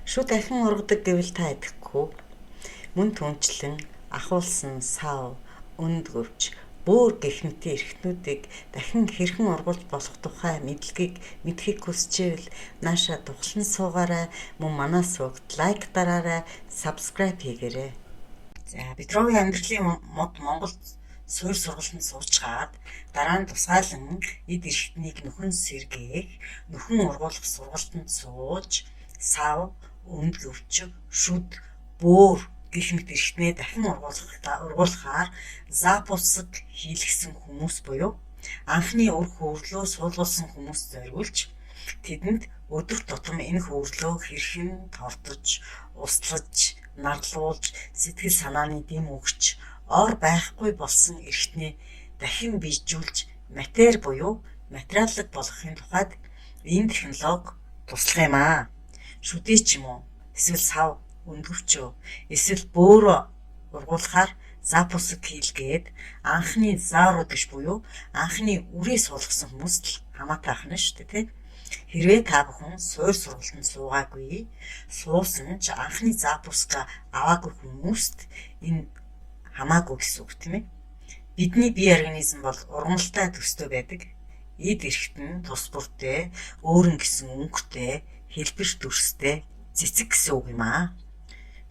Шүд ахин ургадаг гэвэл та идэхгүй. Мөн түнчлэн ахуулсан сав, өндгөвч, бөөр гэх мэт эрхтнүүдийг дахин хэрхэн ургуулж болох тухай мэдлэгийг мэдэхийг хүсчээвэл нааша тухлан суугаарай, мөн манай сувагт лайк дараарай, subscribe хийгээрэй. За, Петровын амьдралын мод Монгол суурь сургалтанд суучгаад дараа нь тусгайлан эд эрхтнийг нөхөн сэргээх, нөхөн ургуулах сургалтанд сууж, сав, өндгөвч, шүд, бөөр гэх мэт эрхтнээ дахин ургуулахаар запуск хийлгэсэн хүмүүс буюу анхны үр хөврлөө суулгуулсан хүмүүст зориулж тэдэнд өдөр тутам энэ хөврлөө хэрхэн тордож, услаж, нарлуулж, сэтгэл санааны дэм өгч, ор байхгүй болсон эрхтнээ дахин биежүүлж матери буюу материаллаг болгохын тухайд энэ технологи туслах юм аа. Шүдээ ч юм уу, эсвэл сав, өндгөвчөө, эсвэл бөөрөө ургуулахаар запуск хийлгээд анхны заруудагч буюу анхны үрээ суулгасан хүмүүст л хамаатай ахна шүү дээ, тий. Хэрвээ та бүхэн суурь сургалтанд суугаагүй, суусан ч анхны запуск аваагүй хүмүүст энэ хамаагүй гэсэн үг, тийм ээ. Бидний бие организм бол ургамалтай төстэй байдаг. Эд эрхтэн тус бүртээ, өөрөн гэсэн өнгөтэй, хэлбэр төрстэй цэцэг гэсэн үг юм аа.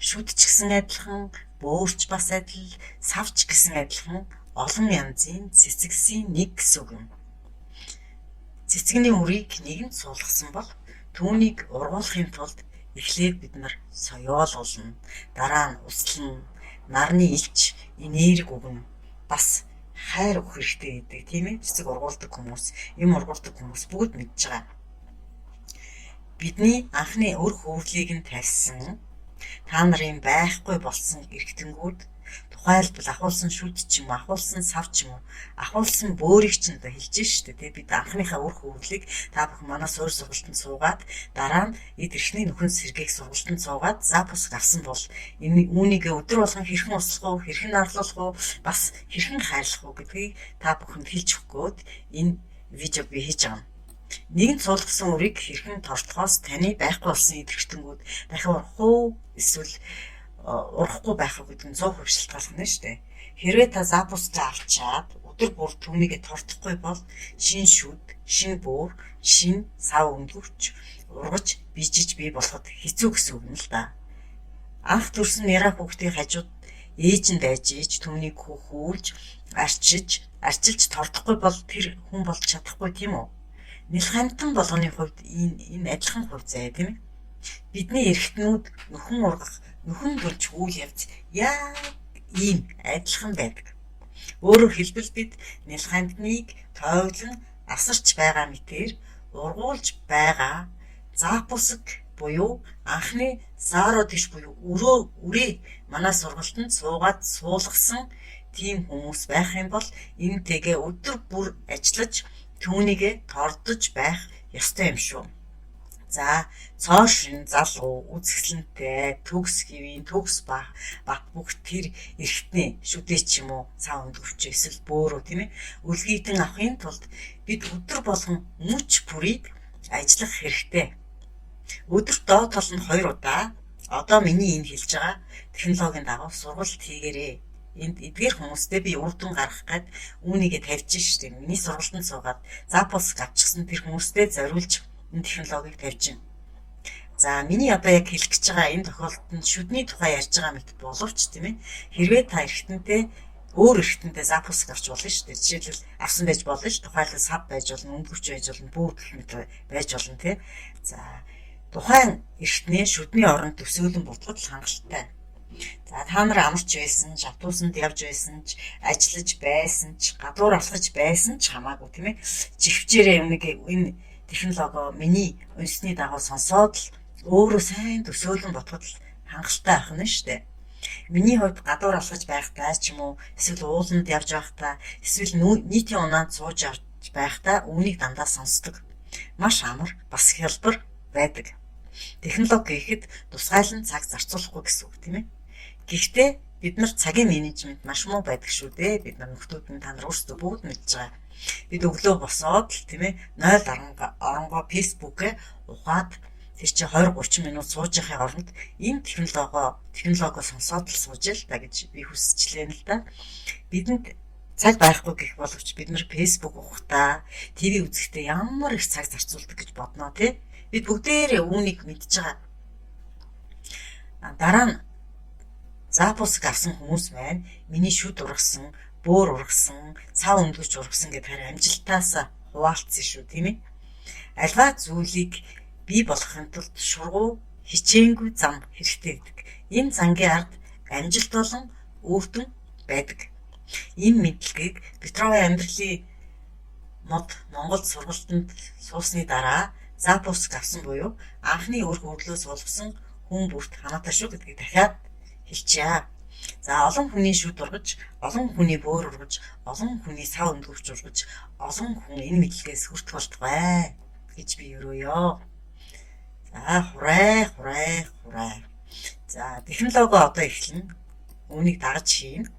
Шүд ч гэсэн адилхан, бөөрч бас адил, савч гэсэн адилхан олон янзын цэцэгсийн нэг гэсэн үг юм. Цэцэгний үрийг нэгэнд суулгасан бол түүнийг ургуулахын тулд эхлээд бид нар соёолуулна, дараа нь услана, нарны элч, энерги өгнө. Бас хайр өгөх хэрэгтэй гэдэг, тийм ээ. Цэцэг ургуулдаг хүмүүс, юм ургуулдаг хүмүүс бүгд мэдж байгаа. Бидний анхны өр хөврлийг нь тавьсан та нарын байхгүй болсон эргэтэнгүүд, тухайлбал ахуулсан шүд ч юм уу, ахуулсан сав ч юм уу, ахуулсан бөөрийг ч одоо хэлж штэ, тий. Бид анхныхаа үр хөврлийг та бүхэн манай суурь сургалтанд суугаад дараа нь эд эрхний нөхөн сэргээх сургалтанд суугаад запуск авсан бол энэ үүнийг өдөр болгон хэрхэн услах уу, хэрхэн нарлуулах уу, бас хэрхэн хайрлах уу гэдгийг та бүхэнд хэлж өгөх гээд энэ видеог би хийж байгаа юм. Нэгэнт суулгасан үрийг хэрхэн тортлохоос таны байхгүй болсон эд эрхтэнгүүд дахин урах уу эсвэл урахгүй байх уу гэдэг нь 100% шалтгаална шүү дээ. Хэрвээ та запускаа авчаад өдөр бүр түүнийгээ тордохгүй бол шин шүд, шин бөөр, шин сав өндгөвч ургаж бийжиж бий болоход хэцүү гэсэн үг юм л да. Анх төрсөн нэраа хүүхдийн хажууд ээж нь дайжиж түүнийг хөхүүлж, арчиж, арчилж тордохгүй бол тэр хүн болж чадахгүй, тийм үү? Нэлхамтан болгоны хувьд энэ адилхан хувь заяа, тийм ээ. Бидний эрхтнүүд нөхөн ургах, нөхөн төлж үйл явц яг ийм адилхан байдаг. Өөрөөр хэлбэл бид нялхамтныг тойглон асарч байгаа мэтээр ургуулж байгаа запуск буюу анхны заруудагч буюу өрөө үрээ манай сургалтанд суугаад суулгасан тийм хүмүүс байх юм бол энэтэйгээ өдөр бүр ажиллаж түүнийгээ тордож байх ёстой юм шүү. За, цоо шин залуу, үзэсгэлэнтэй, төгс хэвийн, төгс бат бүх тэр эрхтний шүдээ ч юм уу, цаа өндгөвч эсвэл бөөрөө, тийм ээ, өлгийдэн авахын тулд бид өдөр болгон мөч бүрийг ажиллах хэрэгтэй. Өдөрт доод тал нь 2 удаа одоо миний энэ хэлж байгаа технологийн дагуу сургалт хийгээрэй. Энд эдгээр хүмүүстэй би үр дүн гаргах гээд үүнийгээ тавьж штеп. Миний сургалтанд суугаад запуск авчихсан тэр хүмүүстэй зориулж энэ технологиг тавьж байна. За, миний одоо яг хэлэх гэж байгаа энэ тохиолдолд нь шүдний тухай ярьж байгаа мэт боловч, тийм ээ. Хэрвээ та эрхтэнтэй өөр эрхтэнтэй запуск авч болно шүү дээ. Жишээлбэл авсан байж болно шүү. Тухайлбал сав байж болно, өндгөвч байж болно, бүүр гэх мэт байж болно, тий. За, тухайн эрхтнээ шүдний оронд төсөөлөн бодоход л хангалттай. За, та нар амарч байсан ч, автобусанд явж байсан ч, ажиллаж байсан ч, гадуур алхаж байсан ч хамаагүй, тийм ээ. Живчээрээ нэг энэ технологи миний унсны дагуу сонсоод л өөрөө сайн төсөөлөн бодоход л хангалттай байх нь шүү дээ. Миний хувьд гадуур алхаж байхдаа ч юм уу, эсвэл ууланд явж байхдаа, эсвэл нийтийн унаанд сууж авч байхдаа үүнийг дандаа сонсдог. Маш амар, бас хялбар байдаг. Технологи гэхэд тусгайлан цаг зарцуулахгүй гэсэн үг, тийм ээ. Гэхдээ бид нар цагийн менежмент маш муу байдаг шүү дээ. Бид нар нөхдүүд нь та нар өөрсдөө бүгд мэдж байгаа. Бид өглөө босоод л, тийм ээ, 0 оронгоо Facebook-ээ ухаад Тэр чинь 20 30 минут сууж байхын оронд энэ технологио сонсоод л сууж л та гэж би хүсчлээ л да. Бидэнд цаг байхгүй гэх боловч бид нар Facebook ухтаа, ТV үзэхдээ ямар их цаг зарцуулдаг гэж бодноо тий. Бид бүгдээрээ үүнийг мэдж байгаа. Дараа нь запуск авсан хүмүүс маань миний шүд ургасан, бөөр ургасан, цав өндгөж ургасан гэдгээр харин амжилтаас хуваалцсан шүү, тийм ээ. Альва зүйлийг бий болгохын тулд шургуу хичээнгүй зам хэрэгтэй гэдэг. Энэ зангийн ард амжилт болон үр дүн байдаг. Энэ мэдлэгийг Петровын амьдралын мод Монголд сургалтанд суусны дараа запуск авсан буюу анхны үр хөврөлөөс улбсан хүн бүрт хамаатай шүү гэдгийг дахиад хэлчихье. За олон хүний шүд ургаж, олон хүний бөөр ургаж, олон хүний сав өндгөвч ургаж, олон хүн энэ мэдлэгээс хүртэх болтугай гэж би өрөөё. За хурай, хурай, хурай. За технологи одоо эхэлнэ. Үүнийг дагаж хийнэ.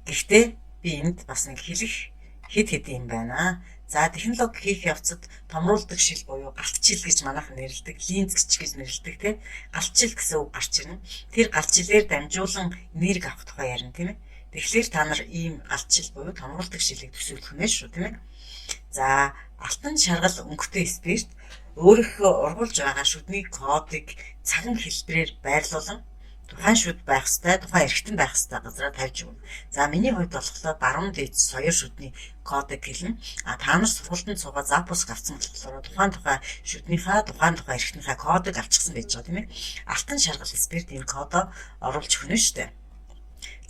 Гэхдээ би энд бас нэг хэлэх хэд хэдэн юм байна. За технологи хийх явцад томруулдаг шил буюу галтчил гэж манайхан нэрлэдэг, линзгч гэж нэрлэдэг тий. Галтчил гэсэн үг гарч ирнэ. Тэр галтчилээр дамжуулан энерги авах тухай ярина тийм ээ. Тэгэхээр та нар ийм галтчил буюу томруулдаг шилийг төсөөлөх нэ шүү тийм ээ. За алтан шаргал өнгөтэй спирт өөрийнхөө ургуулж байгаа шүдний кодыг цаган хэлбэрээр байрлуулан тухайн шүд байх ёстой, тухайн эргэтэн байх ёстой газараа тавьж өгнө. За миний хувьд болохоор баруун дээд соёр шүдний кодыг хэлнэ. А та нар сургалтанд суугаа запуск авсан болохоор тухайн шүднийхээ тухайн эргэтнийхээ кодыг авчихсан байж байгаа тийм ээ. Алтан шаргал спирт энэ кодоо оруулж өгнө шүү дээ.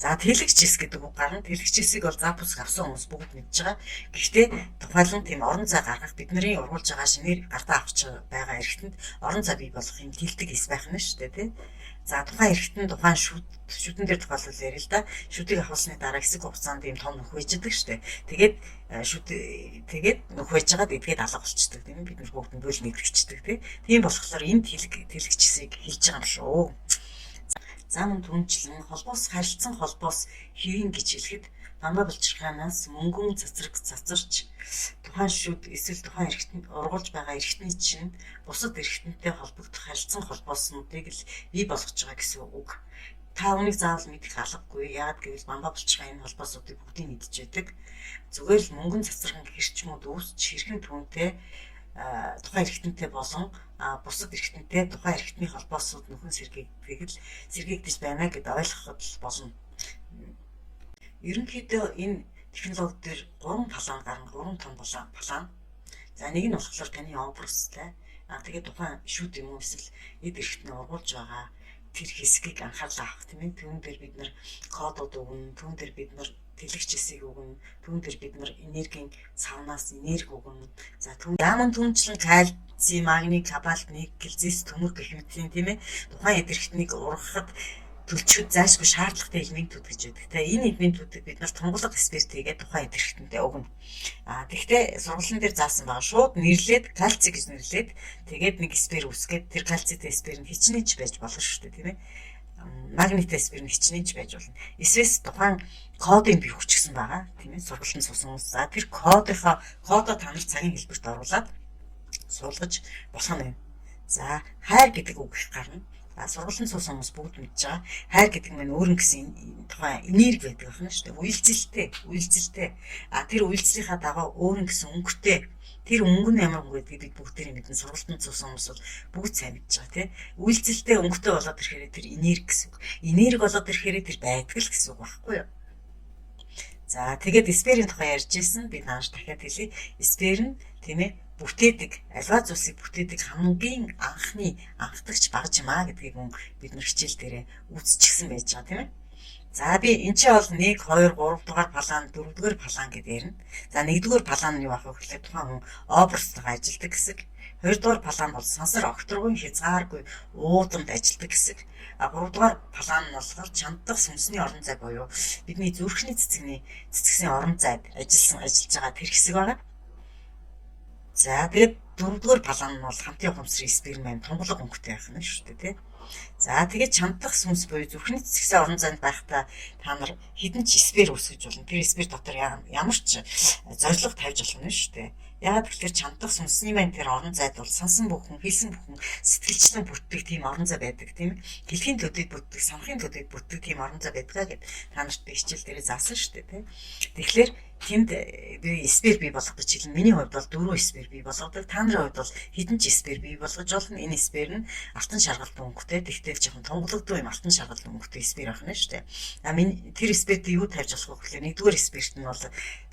За тэлэгч эс гэдэг үг гарна. Тэлэгч эсийг бол запуск авсан хүмүүс бүгд мэдж байгаа. Гэхдээ тухайлан тийм орон зай гаргах бидний ургуулж байгаа шинээр гартаа авч байгаа эргэтэнд орон зай бий болох юм тэлдэг эс байх нь шүү дээ тий. За тухайн эргэтэн тухайн шүдэн дээр тухайлбал ярил л да. Шүдийг авахсны дараа хэсэг хугацаанд ийм том нөх байж байгаа шүү дээ. Тэгээд шүд тэгээд нөх байж байгаад эдгээд алга болчдөг тийм ээ. Бид нар бүгд нь бөөл нэгвчдэг тий. Тийм болохоор энэ тэлэгч эсийг хэлж байгаа юм шүү. За мөн түнчлэн холбоос харилцан холбоос хэвэн гэж хэлэхэд дандаа булчирхаанаас мөнгөн цацраг цацарч тухайн шүд эсвэл тухайн эргэтэн ургуулж байгаа эргэтний чинь бусад эргэтэнтэй холбогдох харилцан холбооснуудыг л бий болгож байгаа гэсэн үг. Та үүнийг заавал мэдэх алгагүй. Яагаад гэвэл бамбаа булчирхай энэ холбоосуудыг бүгдийг мэдж байдаг. Зүгээр л мөнгөн цацраган хэрчмүүд үүсч хэрхэн түүнтэй тухайн эргэтэнтэй болон бусад эргэтэнтэй тухайн эргэтний холбоосууд нөхөн сэргээгдэх л сэргээгдэж байна гэд ойлгоход л болно. Ерөнхийдөө энэ технологи дээр 3 план гарна, 3 том план. За нэг нь болохоор таны образтай. Тэгээд тухайн шүд юм уу эсвэл эд эргэтний ургуулж байгаа тэр хэсгийг анхаарлаа авах тийм ээ. Түүн дээр бид нар кодууд өгнө, түүн дээр бид нар тэлэгч эсийг өгнө, түүн дээр бид нар энергийн савнаас энерги өгнө. За түүн яман түнчлэн кальци, магний, кобальт, никель, зэс, төмөр гэх мэт тийм ээ. Тухайн эд эрхтнийг ургахад төлчөхөд зайлшгүй шаардлагатай элементүүд гэж байдаг. Тэ энэ элементүүдийг бид нар тунгалаг спирт хийгээд тухайн эд эрхтэндээ өгнө. Тэгэхдээ сургуулийн дээр заасан байгаа шууд нэрлээд кальци гэж нэрлээд тэгээд нэг спир үсгээд тэр кальцитэй спир нь хичнээн ч байж болно шүү дээ тийм ээ. Магнитай спир нь хичнээн ч байж болно. Эсвэл тухайн кодыг би өгчихсэн байгаа тийм ээ. Сургалтанд суусан хүмүүс. За тэр кодынхоо кодоо та нар цагийн хэлбэрт оруулаад суулгаж болох нь. За хайр гэдэг үг их гарна. Сургалтанд суусан хүмүүс бүгд мэдж байгаа. Хайр гэдэг нь өөр нь гэсэн тухайн энерги байдаг байна шүү дээ. Уялзэлтэй. Тэр уялзлынхаа дагуу өөр нь гэсэн өнгөтэй. Тэр өнгө нь ямар өнгө гэдгийг бид бүгдээрээ мэднэ. Сургалтанд суусан хүмүүс бол бүгд сайн мэдж байгаа тий. Уялзэлтэй өнгөтэй болоод ирэхээр тэр энерги гэсэн үг. Энерги болоод ирэхээр тэр байдаг л гэсэн үг байхгүй юу? За тэгээд сперийн тухай ярьж ирсэн. Би нааш дахиад хэлье. Спер нь тийм ээ бүтээдэг, альва зүйлсийг бүтээдэг хамгийн анхны анхдагч багж юм а гэдгийг мөн бид нар хичээл дээрээ үзчихсэн байж байгаа тийм ээ. За би энэ чинь бол 1 2 3 дугаар план, 4 дугаар план гэдээ ярина. За 1 дугаар план нь юу ах вэ гэхлээр тухайн хүн образтайгаа ажилладаг хэсэг. 2 дугаар план бол сансар огторгуйн хязгааргүй уудамд ажилладаг хэсэг. 3 дугаар план нь болохоор чандах сүнсний орон зай буюу бидний зүрхний цэцэгний цэцгсийн орон зайд ажиллаж байгаа тэр хэсэг байгаа. За тэгээд 4 дугаар план нь бол хамтын ухамсарын сперм маань тунгалаг өнгөтэй байх нь шүү дээ тий. За тэгээд чандах сүнс буюу зүрхний цэцгсийн орон зайд байхдаа та нар хэдэн ч сфер үүсгэж болно. Тэр сфер дотор ямар ч зорилго тавьж болох нь шүү дээ. Яагаад гэвэл чамдах сүнсний маань тэр орон зайд бол сансан бүхэн, хэлсэн бүхэн, сэтгэлчлэн бүтдэг тийм орон зай байдаг, тийм ээ. Хэлхийн төдийд бүтдэг, санахын төдийд бүтдэг тийм орон зай байдгаа гэд та нарт би хичээл дээрээ заасан шүү дээ, тийм. Тэгэхээр тэнд би сфер бий болгох гэж хэлнэ. Миний хувьд бол 4 сфер бий болгодог. Та нарын хувьд бол хэдэн ч сфер бий болгож болно. Энэ сфер нь алтан шаргалт өнгөтэй, тэгтэл жоохон тунгалагдуу юм алтан шаргалт өнгөтэй сфер байна шүү дээ. А миний тэр сферт юу тавьж болох вэ гэхээр нэгдүгээр сферт нь бол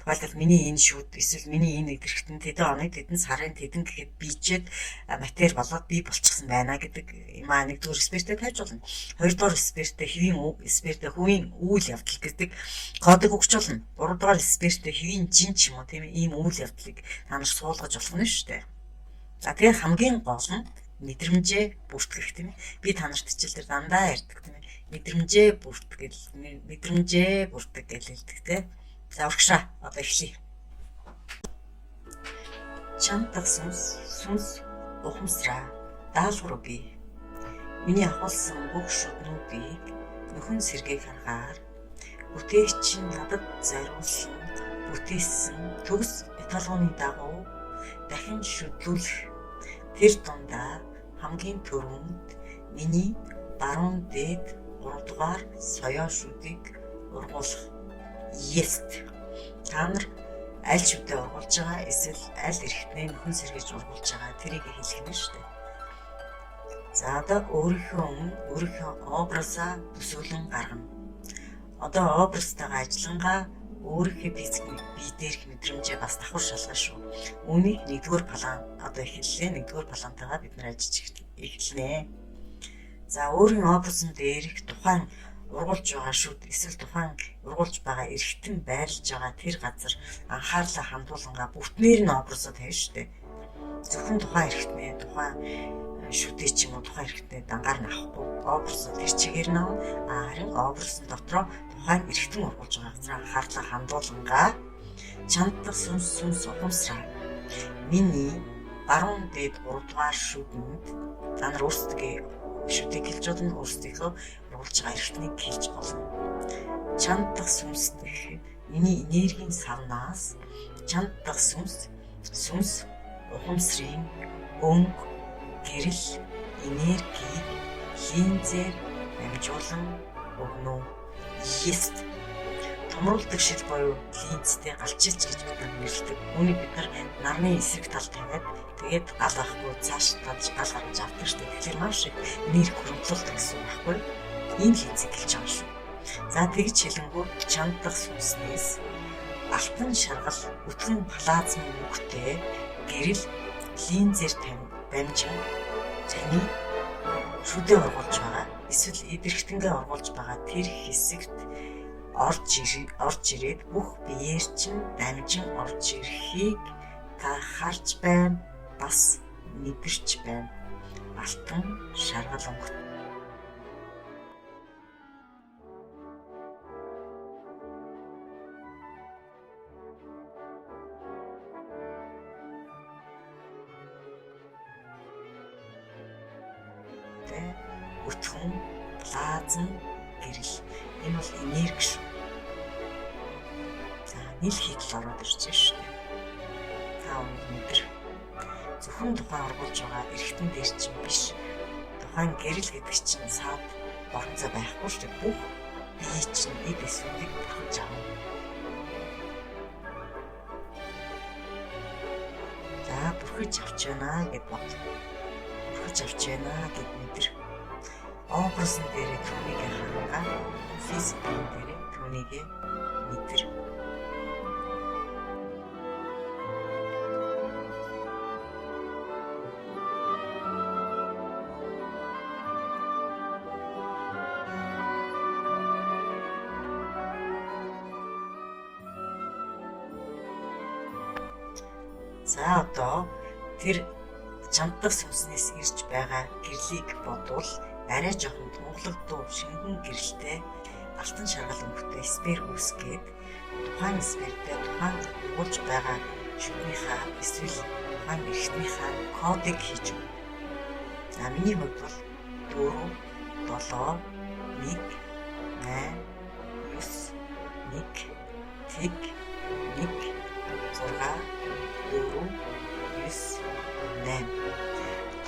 тухайлбал миний энэ шүд эсвэл миний энэ эдэрхтэн тэдэн оныг тэдэн сарын тэдэн гэхэд бичээд матери болоод бий болчихсон байна гэдэг юм аа нэгдүгээр сфертээ тавьж болно. Хоёрдугаар сфертээ хэвийн сфертээ хувийн үйл явдал гэдэг кодыг өгч болно. Гуравдугаар сфертээ хэвийн жин ч юм уу, тийм ээ, ийм үйл явдлыг та нар суулгаж болох нь шүү дээ. За тэгэхээр хамгийн гол нь мэдрэмжээ бүртгэх, тийм ээ. Би та нарт хичээл дээр дандаа ярьдаг, тийм ээ. Мэдрэмжээ бүртгэл, мэдрэмжээ бүртгэх гэж хэлдэг, тийм. За урагшаа одоо эхлэе. Чамдах сүнс, сүнс ухамсараа даалгавар өгье. Миний агуулсан бүх шүднүүдийг нөхөн сэргээх аргаар бүтээгч нь надад зориулсан бүтээсэн төгс эталоны дагуу дахин шүдлүүлэх. Тэр дундаа хамгийн түрүүнд миний баруун дээд 3 дугаар соёо шүдийг ургуулах. Есть. Та нар аль шүдээ ургуулж байгаа эсвэл аль эрхтнээ нөхөн сэргээж ургуулж байгаа тэрийг хэлэх нь шүү дээ. За одоо өөрийнхөө өмнө өөрийнхөө образаа төсөөлөн гаргана. Одоо образтайгаа ажиллангаа өөрийнхөө физик бие дээрх мэдрэмжээ бас давхар шалгана шүү. Үүнийг нэгдүгээр план одоо эхэллээ. Нэгдүгээр плантайгаа бид нар ажиллаж эхэлнэ. За өөрийн образын дээрх тухайн ургуулж байгаа шүд эсвэл тухайн ургуулж байгаа эрхтэн байрлаж байгаа тэр газар анхаарлаа хандуулангаа бүтнээр нь образоо тавина шүү дээ. Зөвхөн тухайн эрхтнээ, тухайн шүдээ ч юм уу тухайн эрхтнээ дангаар нь авахгүй образоо тэр чигээр нь авна. Харин образын дотроо тухайн эрхтэн ургуулж байгаа газар анхаарлаа хандуулангаа чамдах сүнс, сүнс ухамсараа миний баруун дээд 3 дугаар шүдэнд та нар өөрсдөө шүдийг хэлж болно, өөрсдийнхөө ургуулж байгаа эрхтнийг хэлж болно. Чамдах сүнс гэхэд миний энергийн савнаас чамдах сүнс, сүнс ухамсарын өнгө, гэрэл, энергийг линзээр дамжуулан өгнө. Есть. Томруулдаг шил буюу линзтэй галчилч гэж бид нар нэрлэдэг. Үүнийг бид нар нарны эсрэг тал тавиад тэгээд гал авахгүй цааш талж гал гаргаж авдаг шүү дээ. Тэгэхээр маш их энерги хөрөнгөлөлт гэсэн үг байхгүй юу? Ийм линзийг хэлж байгаа шүү. За тэгж хэлэнгүүт чамдах сүнснээс алтан шаргал өтгөн плазм мөнгөтэй гэрэл линзээр дамжин таны шүдээ ургуулж байгаа эсвэл эдэрхтэнгээ ургуулж байгаа тэр хэсэгт орж ирээд бүх биеэр чинь дамжин орж ирэхийг та харж байна, бас мэдэрч байна. Алтан шаргал өнгөт. Өтгөн плазм гэрэл. Энэ бол энерги шүү. За нийл хийдэл ороод ирж байна шүү дээ. Та үүнийг мэдэр. Зөвхөн тухайн ургуулж байгаа эрхтэн дээр чинь биш. Тухайн гэрэл гэдэг чинь саад оронцоо байхгүй шүү дээ. Бүх бие чинь эд эсүүдийг бүрхэж авна. За бүрхэж авч байна гэд бод. Бүрхэж авч байна гэд мэдэр. Образн дээрээ түүнийг харангаа, физик биеийн дээрээ түүнийг мэдэр. За одоо тэр чамдах сүнснээс ирж байгаа гэрлийг бодвол арай жоохон тунгалагдуу шингэн гэрэлтэй алтан шаргал өнгөтэй сфер үүсгээд тухайн сфердээ тухайн ургуулж байгаа шүднийхаа эсвэл тухайн эрхтнийхаа кодыг хийж өгнө. За миний хувьд бол 4 7 1 8 9 1 тэг 1 6 4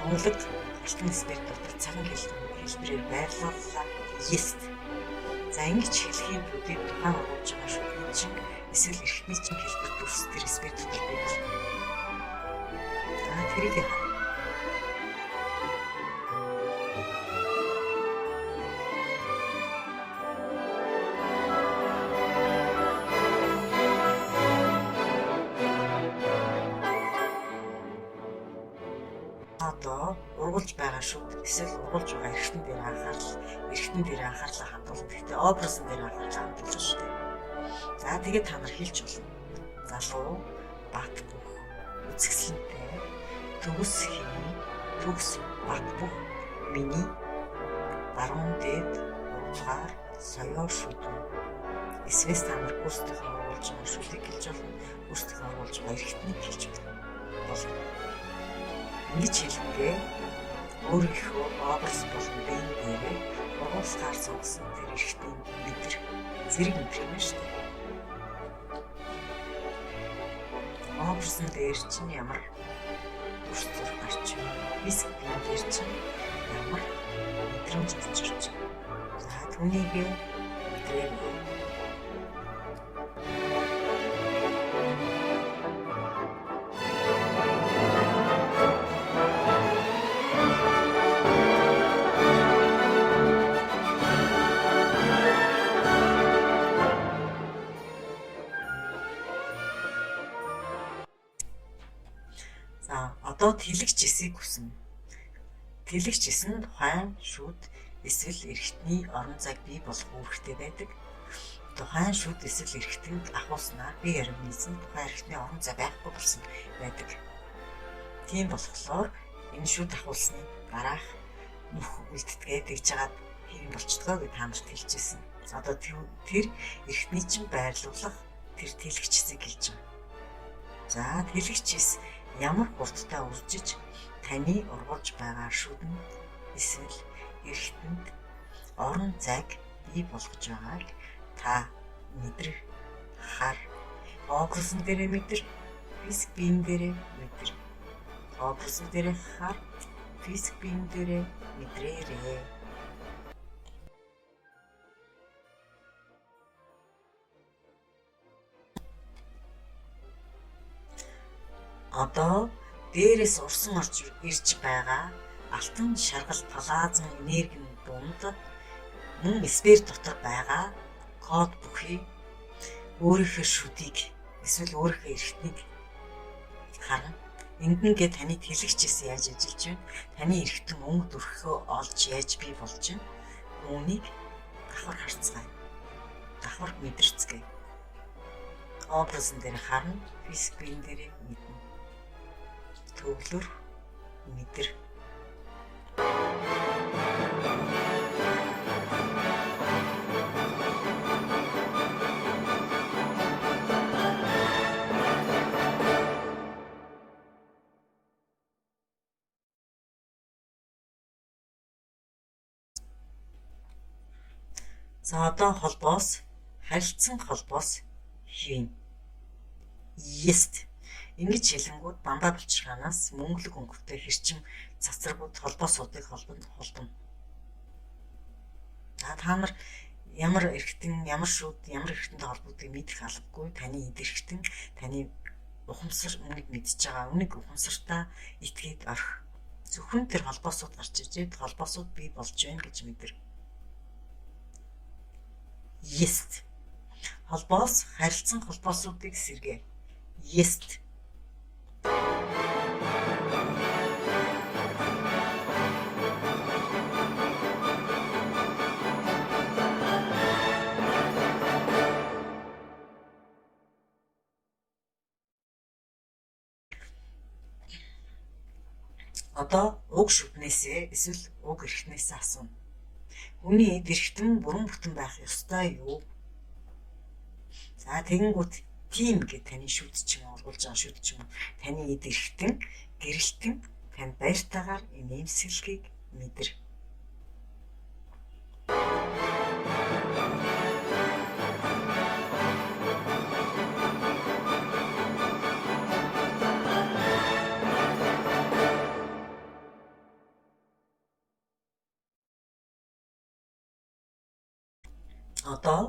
Мөнгөлөг алтан спирт дотор цаган хэлбэрээр байрлууллаа. Есть. За ингэж хэлэхийн тулд тухайн ургуулж байгаа шүдний чинь эсвэл эрхтний чинь хэлбэр дүрс тэр спирт дотор бий болно. За тэрийг харъя. Одоо ургуулж байгаа шүд эсвэл ургуулж байгаа эрхтэн дээр анхаарал, эрхтэн дээр анхаарлаа хандуулна. Гэхдээ образн дээр анхаарлаа хандуулж шүү дээ. За тэгээд та нар хэлж болно. Залуу, бат бөх, үзэсгэлэнтэй, төгс хэмээн, төгс бат бөх миний баруун дээд 3 дугаар соёо шүд. Эсвэл та нар өөрсдийнхөө ургуулж байгаа шүдийг хэлж болно. Өөрсдийнхөө ургуулж байгаа эрхтнийг хэлж болно. Ингэж хэлэхдээ өөрийнхөө образ болон биеийн дээрээ ургуулахаар сонгосон тэр эрхтний мэдэр зэрэг мэдрэх юм шүү дээ. Образн дээр чинь ямар дүрс зураг гарч байна? Физик биеийн дээр чинь ямар мэдрэмж орж ирж байна? За түүнийг мэдрээрэй. За одоо тэлэгч эсийг хүснэ. Тэлэгч эс нь тухайн шүд эсвэл эрхтний орон зайг бий болгох үүрэгтэй байдаг. Тухайн шүд эсвэл эрхтэнд ахуулснаар бие организм тухайн эрхтний орон зай байхгүй болсон байдаг. Тийм болохоор энэ шүд ахуулсны дараах нүх үлддэгэ тэгж жагаад хэвэн болчдгоо гэж та нарт хэлжсэн. Одоо тэр эрхтний чинь байрлуулах тэр тэлэгч эсийг хэлж байгаа. За тэлэгч эс ямар хурдтай үржиж таны ургуулж байгаа шүдэнд эсвэл эрхтэнд орон зайг бий болгож байгааг та мэдрэх, хар, образн дээрээ мэдэр, физик биеийн дээрээ мэдэр. Образн дээрээ хар, физик биеийн дээрээ мэдрээрээ. Одоо дээрээс урсан орж ирж байгаа алтан шаргал плазм энергийн дунд мөн сфер дотор байгаа код бүхий өөрийнхөө шүдийг эсвэл өөрийнхөө эрхтнийг харна. Энд нь гээ таны тэлэгч эс яаж ажиллаж байна? Таны эрхтэн өнгө төрхөө олж яаж бий болж байна? Үүнийг давхар харцгаая. Давхар мэдэрцгээе. Образн дээр харна, физик биеийн дээр мэднэ. Төвлөр, мэдэр. За одоо холбоос харилцан холбоос хийнэ. Есть. Ингэж хэлэнгүүд бамбай булчирхаанаас мөнгөлөг өнгөтэй хэрчим цацрагууд холбоосуудыг холбоно. За та нар ямар эрхтэн, ямар шүд, ямар эрхтэнтэй холбогдгийг мэдэх албагүй. Таны эд эрхтэн, таны ухамсар үнийг мэдж байгаа. Үнийг ухамсартаа итгээд орхи. Зөвхөн тэр холбоосууд гарч иржээд холбоосууд бий болж байна гэж мэдэр. Есть. Холбоос харилцан холбоосуудыг сэргээ. Есть. Одоо уг шүднээсээ эсвэл уг эрхтнээсээ асууна. Хүний эд эрхтэн бүрэн бүтэн байх ёстой юу? За тэгэнгүүт тийм гэ таны шүд ч юм уу, ургуулж байгаа шүд ч юм уу, таны эд эрхтэн гэрэлтэн танд баяртайгаар инээмсэглэхийг мэдэр. Одоо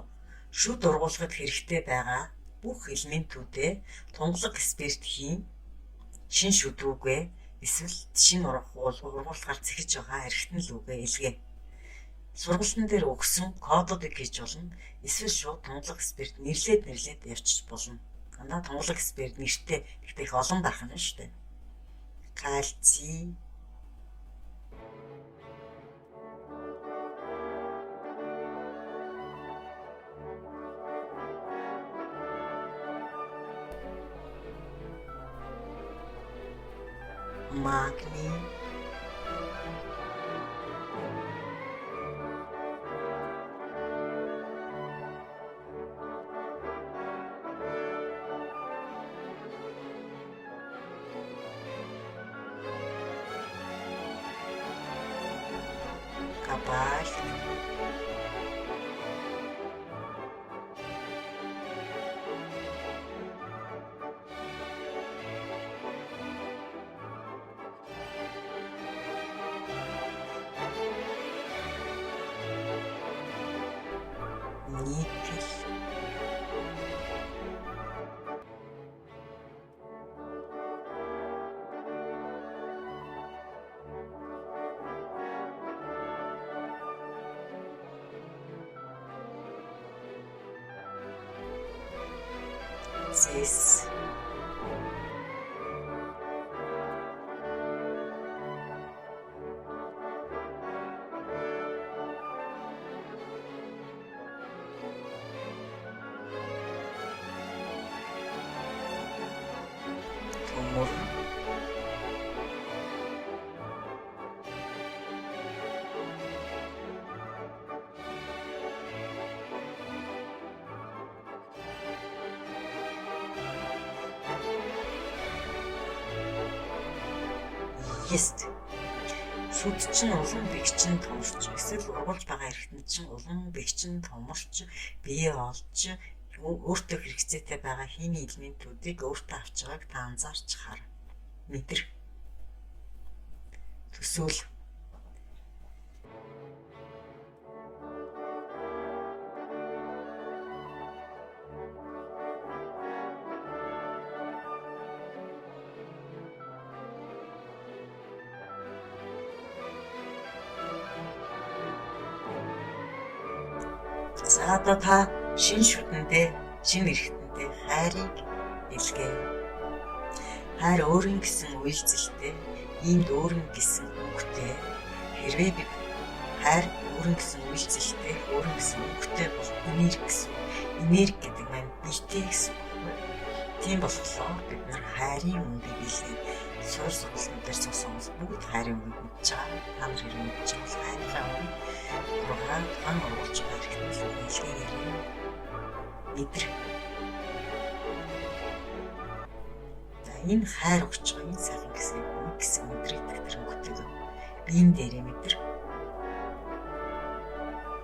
шүд ургуулахад хэрэгтэй байгаа бүх элементүүдээ тунгалаг спирт хийн шин шүд рүүгээ эсвэл шин ургуулгаар цэхэж байгаа эрхтэн лүүгээ илгээ. Сургалтын дээр өгсөн кодуудыг хийж болно. Эсвэл шууд тунгалаг спирт нэрлээд явчих болно. Дандаа тунгалаг спирт нэртэй гэхдээ их олон байх нь шүү дээ. Кальций, магний, кобальт, никель, зэс, төмөр, ест. Шүд чинь улам бэгчин томорч, эсвэл ургуулж байгаа эрхтэн чинь улам бэгчин томорч, бие олж, өөртөө хэрэгцээтэй байгаа химийн элементүүдийг өөртөө авч байгааг та анзаарч хар. Мэдэр. Төсөөл. За одоо та шин шүдэндээ, шин эрхтэндээ хайрыг илгээ. Хайр өөрийн гэсэн уялзэлтэй, иймд өөрийн гэсэн өнгөтэй. Хэрвээ бид хайр өөрийн гэсэн уялзэлтэй, өөрийн гэсэн өнгөтэй бол энерги гэсэн. Энерги гэдэг маань биетэй гэсэн үг байхгүй. Тийм болохоор бид нар хайрын өнгийг илгээ. Суурь сургалтын дээр суусан хүмүүс бүгд хайрын өнгийг мэдж байгаа. Та нар хэрэг мэдж байгаа бол хайрынхаа өнгийг тухайн тухайн ургуулж байгаа эрхтэн л илгээгээрэй. Мэдэр. За энэ хайр өгч байгаа энэ сайхан гэсэн нэг хэсэг мэдрэгдэх тэр өнгөтэйг биеийн дээрээ мэдэр.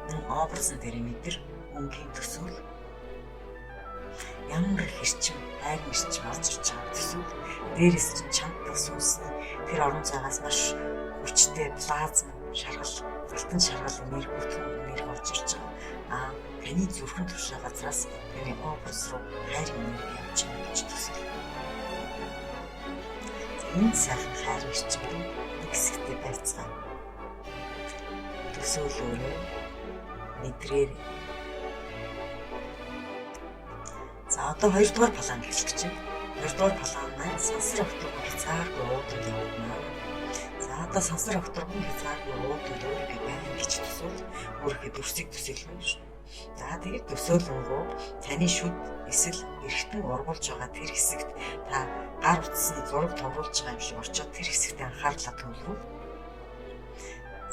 Нүн образн дээрээ мэдэр өнгийн төсөөл. Ямар их эрчим, хайрын эрчим орж ирж байгаа төсөөл. Дээрээс чинь чамдах сүнсний тэр орон зайгаас маш хүчтэй плазма, шаргал, алтан шаргал энерги, бүтэн энерги орж ирж байгаа. Аа таны зүрхэн туршаа газраас таны образ руу хайрын энерги явж байгаа гэж төсөөл. За энэ сайхан хайрын эрчимийг нэг хэсэгтээ байцгаая. Төсөөлөөрэй, мэдрээрэй. За одоо хоёрдугаар план эхлэх гэж байна. Хоёрдугаар план маань сансар огторгон хязгааргүй ууданд явагдана. За одоо сансар огторгон хязгааргүй ууданд өөрийгөө байна гэж төсөөл, өөрийнхөө дүрсийг төсөөлнө шүү. За тэгээд төсөөлөнгөө таны шүд эсвэл эрхтэн ургуулж байгаа тэр хэсэгт та гар утасны зураг томруулж байгаа юм шиг очиод тэр хэсэгт анхаарлаа төвлөрүүл.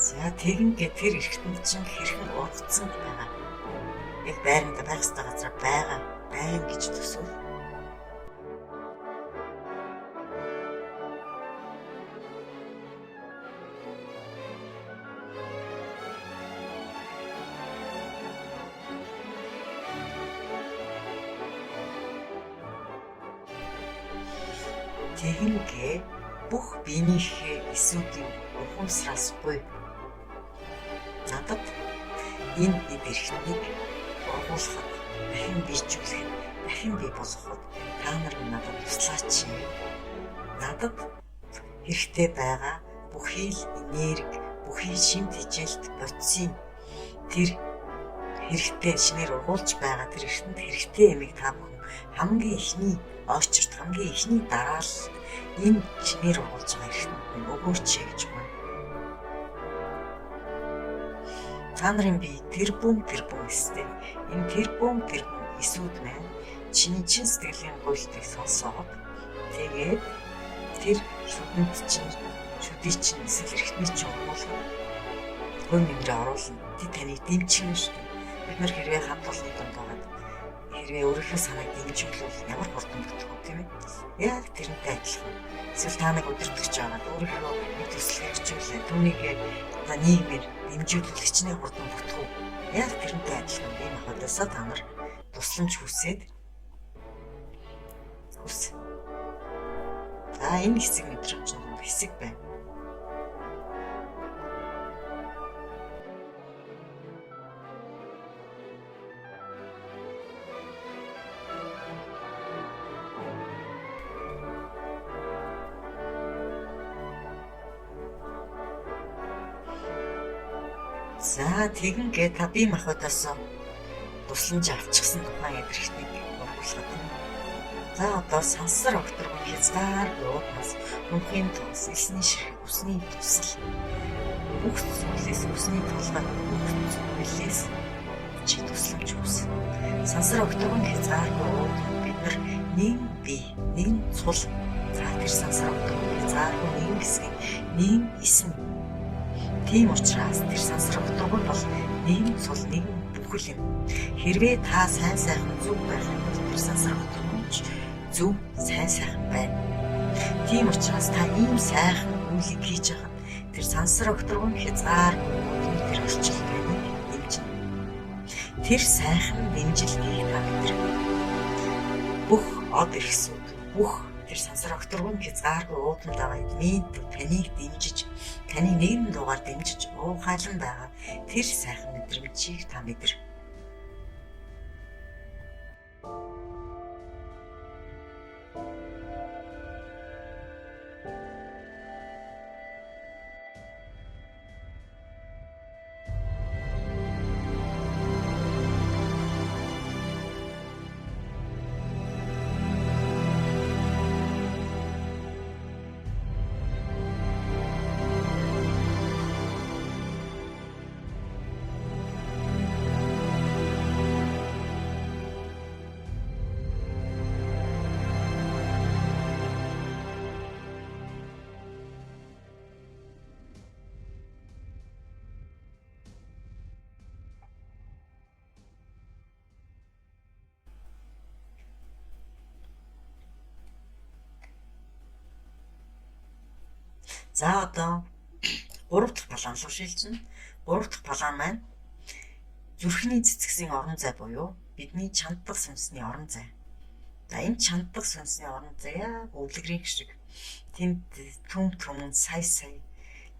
За тэгингээ тэр эрхтэнд чинь хэрхэн ургацсан байгаа. Яг байранда байх ёстой газар байгаа байна гэж төсөөл. Тэгингээ бүх биенийхээ эсүүдийн ухамсараас буй надад энэ эд эрхтнийг ургуулахад, дахин биежүүлэхэд, дахин бий болгоход та нар надад туслаач. Надад хэрэгтэй байгаа бүхий л энерги, бүхий шим тэжээлт бодисын тэр хэрэгтэй шинээр ургуулж байгаа тэр эртэнд хэрэгтэй юмыг та бүхэн хамгийн эхний ойчирт, хамгийн эхний дараалалд энэ шинээр ургуулж байгаа эртэнд минь өгөөч гэж байна. Та нарын бие тэрбум тэрбум эстэй. Энэ тэрбум тэрбум эсүүд маань чиний чин сэтгэлийн гуйлтыг сонсоод тэгээд тэр шүдэнд чинь шүдий чинь эсвэл эрхтний чинь ургуулна. Хувь нэмрээ оруулна. Тэд таныг дэмжих шүү дээ. Бид нар хэрвээ хамт олонны дунд байгаад хэрвээ өөрийнхөө санааг дэмжүүлвэл ямар хурдан бүтэх вэ, тийм ээ? Яг тэрнтэй адилхан. Эсвэл та нэг удирдахч байгаад өөрийнхөө нэг төсөл хэрэгжүүлээ. Түүнийг одоо нийгмээр дэмжүүлвэл хичнээн хурдан бүтэх үү? Яг тэрнтэй адилхан ийм ахуйдаасаа та нар тусламж хүсээд хүс. За энэ хэсэг мэдрэмж нь хэсэг байна. За тэгингээ та бие махбодоос тусламж авчихсан тухайн эрхтнийг ургуулхад. За одоо сансар огторгон хязгааргүй ууднаас хөнхийн тус, элсний ширхэг, усны тусал бүх зүйлээс, усны толгой бүх зүйлээс чи тусламж хүс. Сансар огторгон хязгааргүй ууданд бид нар нэгэн бие, нэгэн цул. За тэр сансар огторгон хязгааргүй нэгэн хэсгийн нэгэн эсэн. Тийм учраас тэр сансар огторгон бол нэгэн цул, нэгэн бүхэл юм. Хэрвээ та сайн сайхан зөв байх юм бол тэр сансар огторгон зөв сайн сайхан байна. Тийм учраас та ийм сайхан үйлийг хийж байхад тэр сансар огторгон хязгааргүй тэр орчил таныг дэмжинэ. Тэр сайхан дэмжилтийг та мэдэр. Бүх од эрхсүүд, бүх тэр сансар огторгон хязгааргүй уудамд байгаа эдмийн таныг дэмжиж, таны нэгэн дугаар дэмжиж уухайлан байгаа тэр сайхан мэдрэмжийг та мэдэр. За одоо 3 дахь палаан руу шилжинэ. 3 дахь палаан маань зүрхний цэцгсийн орон зай буюу бидний чанддаг сүнсний орон зай. За энэ чанддаг сүнсний орон зай яг өвлөгрийн шиг тэнд түм түмэн сая сая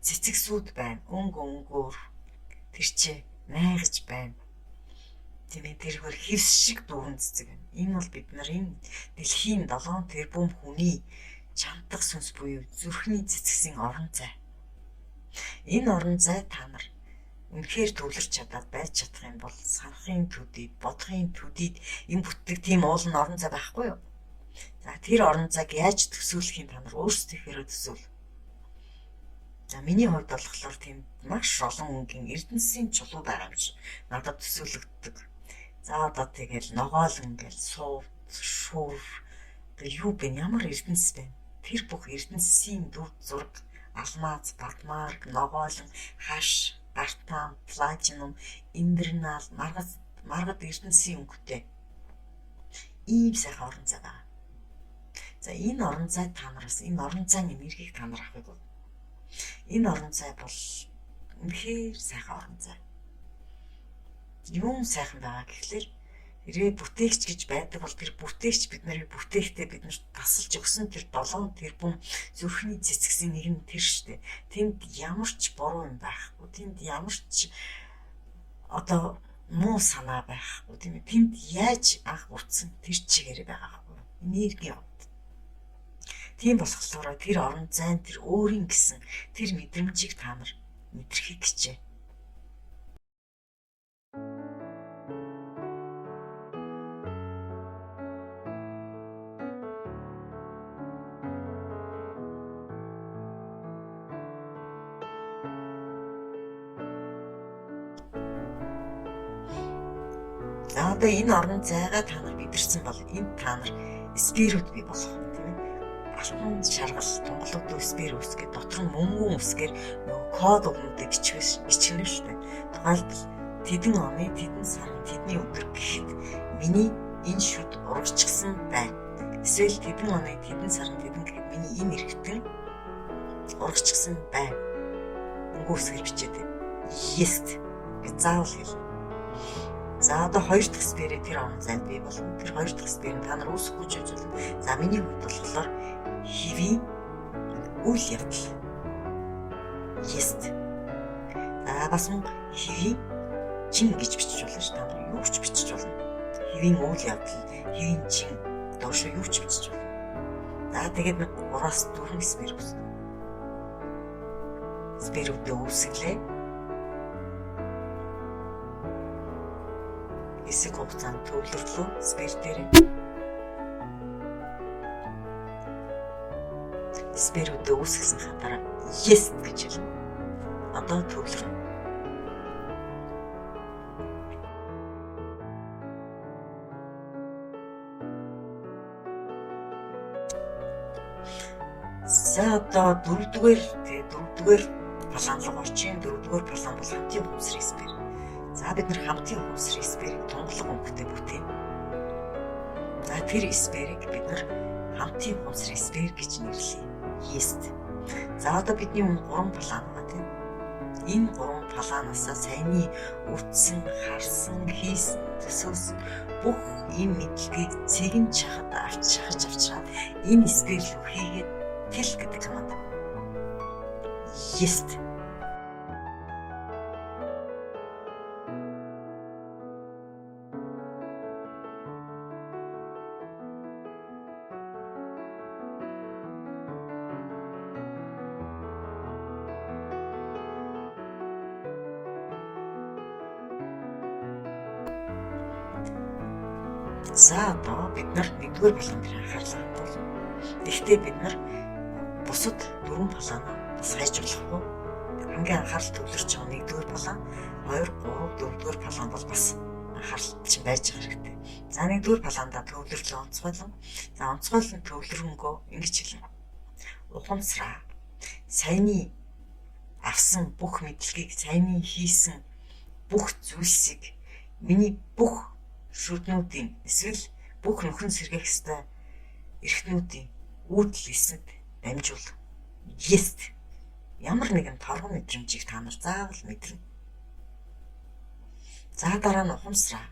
цэцгсүүд байна. Өнгө өнгөөр тэр чи найгаж байна. Тийм ээ, тэр хөр хевс шиг дүүрэн цэцэг байна. Энэ бол бид нарын дэлхийн 7 тэрбум хүний чанддаг сүнс буюу зүрхний цэцгсийн орон зай. Энэ орон зай та нар үнэхээр төвлөрч чадаад байж чадах юм бол санахын төдийд, бодохын төдийд энэ бүтдэг тийм уул нь орон зай байхгүй юу? За тэр орон зайг яаж төсөөлөхийг та нар өөрсдийнхөөрөө төсөөл. За миний хувьд болохоор тийм маш олон өнгийн эрдэнэсийн чулуу байгаа юм шиг надад төсөөлөгддөг. За одоо тэгэл ногоол ингээл суув, шүр тэг юу бэ? Ямар эрдэнэс бэ? Тэр бүх эрдэнэсийн дүр зураг, алмаз, бадмарг, ногоолон, хаш, гартан, платинум, индернал, маргад эрдэнэсийн өнгөтэй ийм сайхан орон зай байгаа. За энэ орон зай та нараас энэ орон зайн энергийг та нар авахыг бол. Энэ орон зай бол үнэхээр сайхан орон зай. Юун сайхан байгаа гэхлээр хэрвээ бүтээгч гэж байдаг бол тэр бүтээгч бид нарыг бүтээхдээ бид нарт тасалж өгсөн тэр 7 тэрбум зүрхний цэцгсийн нэг нь тэр штэ. Тэнд ямар ч буруу юм байхгүй. Тэнд ямар ч одоо муу санаа байхгүй, тийм ээ. Тэнд яаж анх үтсэн тэр чигээрээ байгаа байхгүй. Энергийн хувьд. Тийм болохоор тэр орон зайн тэр өөрийн гэсэн тэр мэдрэмжийг та нар мэдрэхийг хичээ. За одоо энэ орон зайгаа та нар мэдэрсэн бол энд та нар спирүүд бий болох, тийм ээ. Алтан шаргал тунгалууд спир үсгээд дотор нь мөнгөн үсгээр нөгөө код үгнүүдийг бичгэнэ шүү дээ. Тухайлбал тэдэн оны тэдэн сарын тэдний өдөр гэхэд миний энэ шүд урагчсан байна. Эсвэл тэдэн оны тэдэн сарын тэдэн гэхэд миний энэ эргэтэн урагчсан байна. Мөнгөн үсгээр бичээд есть гэж заавал хэлнэ. За одоо хоёр дахь сферээ тэр орон зайд бий болно. Тэр хоёр дахь сфер нь та нар үүсэхгүй ч гэж болно. За миний хувьд болохоор хэвийн үйл явдал. Есть. За бас мөн хэвийн чин гэж бичиж болно ш. Та нар юу ч бичиж болно. Хэвийн үйл явдал, хэвийн чин доошоо юу ч бичиж болно. За тэгээд 3-4 сфер үүснэ. Сферүүдээ үүсгэлээ. Хэсэг хугацаанд төвлөрлөө сфер дээр. Сферүүдээ үүсгэсэн дараа yes гэж хэлнэ. Одоо төвлөрнө. За одоо дөрөвдүгээр план руу орчих. Дөрөвдүгээр план бол хамтын ухамсарын сфер. За бид нар хамтын ухамсарын сферийг тунгалаг өнгөтэй бүтээн. За тэр сферийг бид нар хамтын ухамсарын сфер гэж нэрлэе. Есть. За одоо бидний өмнө 3 план байгаа, тийм. Энэ 3 планаасаа саяны үтсэн, харсан, хийсэн, төсөөсөн бүх энэ мэдлэгийг цэгэн чахад авч шахаж авчраад энэ сфер рүү хийгээд тэл гэдэг команд. Есть. За одоо бид нар нэгдүгээр план дээр анхаарлаа хандуулна. Тэгэхдээ бид нар бусад дөрвөн планаа бас хайж болохгүй. Хамгийн анхаарал төвлөрч байгаа нэгдүгээр план, 2, 3, дөрөвдүгээр план бол бас анхаарал чинь байж байгаа хэрэгтэй. За нэгдүгээр пландаа төвлөрлөө онцгойлон. За онцгойлон төвлөрөнгөө ингэж хэлнэ. Ухамсараа саяны авсан бүх мэдлэгийг, саяны хийсэн бүх зүйлсийг миний бүх шүднүүдийн эсвэл бүх нөхөн сэргээх ёстой эрхтнүүдийн үүдэл эсэнд дамжуул. Есть. Ямар нэгэн торгон мэдрэмжийг та нар заавал мэдэрнэ. За дараа нь ухамсараа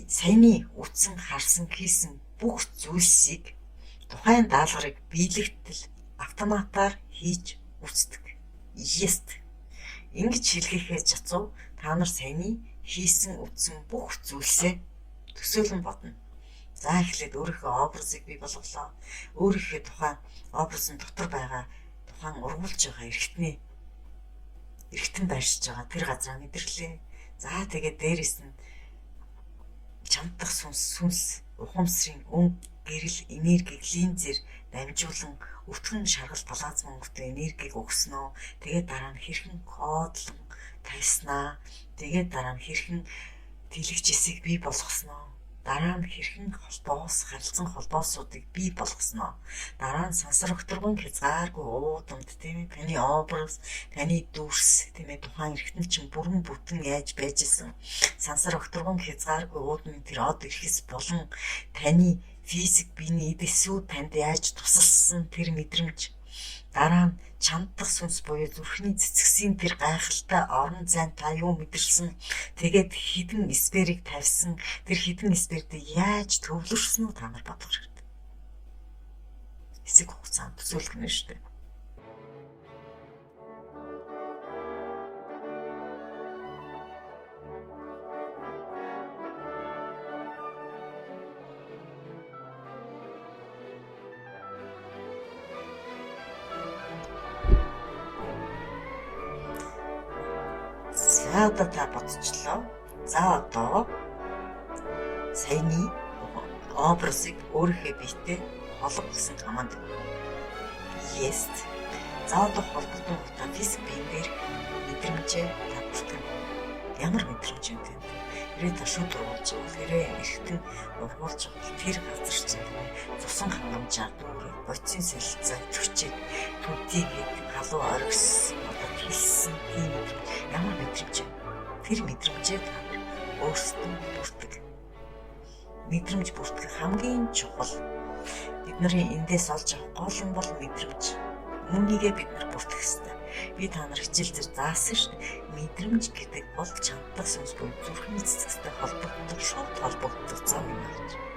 саяны үтсэн, харсан, хийсэн бүх зүйлсийг тухайн даалгаврыг биелэгдэл автоматар хийж үтсдэг. Есть. Ингэж хэлгэхээ чацуу та нар саяны хийсэн үтсэн бүх зүйлсээ төсөөлөн бодно. За эхлээд өөрийнхөө образыг бий болголоо. Өөрийнхөө тухайн образын дотор байгаа тухайн ургуулж байгаа эрхтний эргэтэн байршиж байгаа тэр газраа мэдэрлээ. За тэгээд дээрэс нь чамдах сүнс ухамсарын өнгө, гэрэл, энергийг линзээр дамжуулан өтгөн шаргал плазма өнгөтэй энергийг өгснөө. Тэгээд дараа нь хэрхэн кодлон тавьснаа. Тэгээд дараа нь хэрхэн тэлэгч эсийг бий болгосноо. Дараа нь хэрхэн холбоос, харилцан холбоосуудыг бий болгосноо. Дараа нь сансар огторгон хязгааргүй уудамд, тийм ээ, таны образ, таны дүрс, тийм ээ, тухайн эргэтэн чинь бүрэн бүтэн яаж байж исэн. Сансар огторгон хязгааргүй уудмын тэр од эрхэс болон таны физик биений эд эсүүд танд яаж тусалсан тэр мэдрэмж. Дараа нь чамдах сүнс буюу зүрхний цэцгсийн тэр гайхалтай орон зайд та юу мэдэрсэн, тэгээд хідэн сферийг тавьсан, тэр хідэн сферд яаж төвлөрсөн үү та нар бодох хэрэгтэй. Хэсэг хугацаанд төсөөлөх нь шүү дээ. За, одоо та бодчихлоо. За, одоо саяны образыг өөрийнхөө биетэй холбо гэсэн команд. Yes. За, одоо холбогдсон физик биен дээр мэдрэмжээ та бүртгэн. Ямар мэдрэмж юм бэ? Хэрэг та шүд ургуулж байгаа бол, хэрэг эргэтэн ургуулж байгаа бол тэр газар чинь цусан хангамжаар дүүрээ бодисын солилцоо идэвхжээд төдийгээд халуун оргисон, одоо хэлсэн тийм мэдрэмж, ямар мэдрэмж юм? Тэр мэдрэмжээ та нар өөрсдөө бүртгэг. Мэдрэмж бүртгэх хамгийн чухал. Бид нарын эндээс олж авах гол юм бол мэдрэмж. Үүнийгээ бид нар бүртгэх ёстой. Би та нар хичээл дээр заасан шүү дээ. Мэдрэмж гэдэг бол чамтай сүнс буюу зүрхний цэцэгтэй холбогддог, шууд холбогддог зам юм байна.